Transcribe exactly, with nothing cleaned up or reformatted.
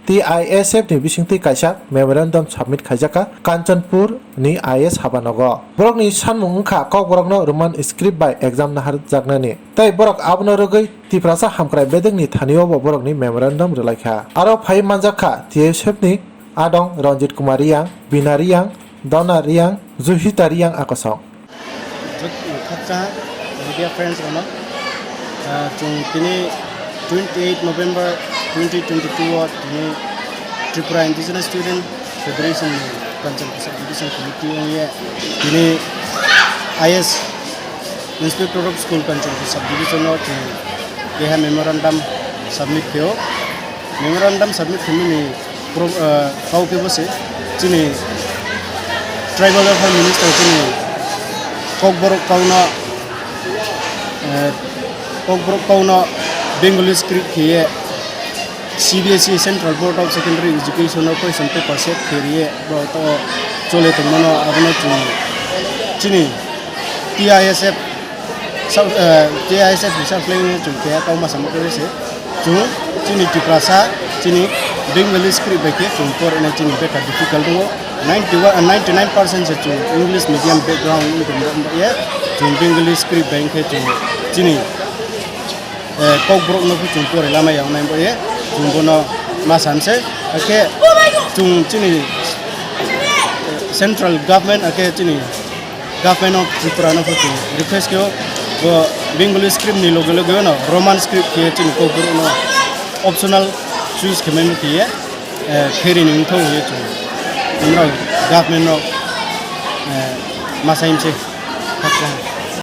T I S F ni bisingtwi kaisa memorandum submit khaijakha Kanchanpur ni I S habanogo. Borokni sanmung wngkha Kokborokno Roman script bai exam naharjaknani. Tei borok abono rwgwi Tiprasa hamkrai bedekni thanio bo borokni memorandum rwlaikha. Aro phai manjakha T S F ni adong Ranjit Kumar Reang, Bina Reang, Dona Reang, Juhita Reang akosong. Jot-, khakchang media friends rokno, ah, chwng tini twenty eight November twenty twenty two o tini Tripura Indigenous Student Federation ni Kanchanpur Sub Division Committee wngye tini I S Inspector of School Kanchanpur Sub Division o chwng keha memorandum submit khe o. Memorandum submit khaimani pro-, ah, kau khe bo se chini Tribal Welfare Minister chini Kokborok kauno, eh, Kokborok kauno Bengali script khe ye C B S E, Central Board of Secondary Education o question paper set khe riye bo to chole tongmano abono chwng chini T I S F Sub-, eh, T I S F ni sub-, chwng keha kau masa mokhe se. Chwng chini Tiprasa, chini Bengali script bai khe chwng por ene chini beka difficult tongo. Ninety one, ninety nine percent se chwng English medium background wng tong ye. Chwng Bengali script bai khe chwng chini, eh, Kokborok no chwng pore lama yang nai bo ye. Chwng bono ma sam se. Akhe chwng chini, eh, central government akhe chini Government of Tripura no phuti request kyo bo Bengali script ni loge loge no Roman script khe chini Kokborok no optional choice khe mai muti ye, eh, kheri ni wngthok ye chung. Amra government no, eh, masa imse.